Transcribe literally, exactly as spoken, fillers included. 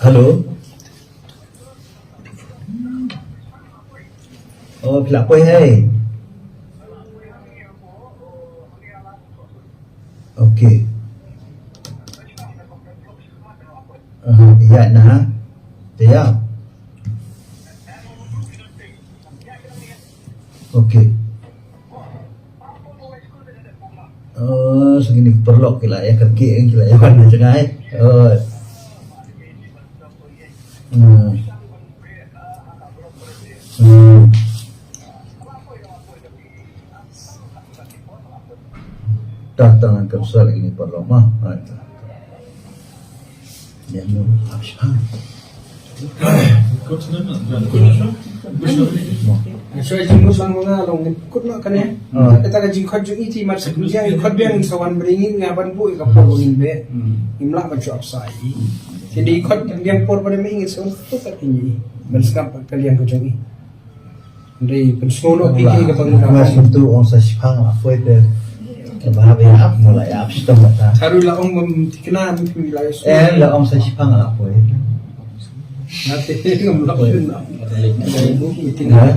Hello. Oh, phi la poi hei. Okay. Uh, ïa na. Te ïa. Okay. Oh, sngewbha ki paralok ki la ïa kyrkieh, ki la ïa wan na jngai. Oh. Hmm. Hmm. Tang tang kan sal ini paralok ma. Right. Ïa, no, ap shipang. Shuwa jingmut lang ma nga long ngin kut noh kane. Ah. Kata ka jingkhot jong i te mat sa kumjuh i khot biang sa wan bring i nga ban buh ïa ka por ba ngin beh. Hmm. Ngim lah ban shu ap sa i. Te dei i khot biang por ba dei ma i ngin sa wan kut ap i ban sngap ka liang ka jong i. Hynrei pynsngew noh phi ki kaba ngi Nga ong. Sngewthuh ong sa shipang la poi te. Kaba hap ïa ap mo la ïa ap shitom ta. Tharu la ong bym thikna bym phi la ïa. Eh, la ong sa shipang la poi. Nga te ngam la poi na. Meeting. Ya.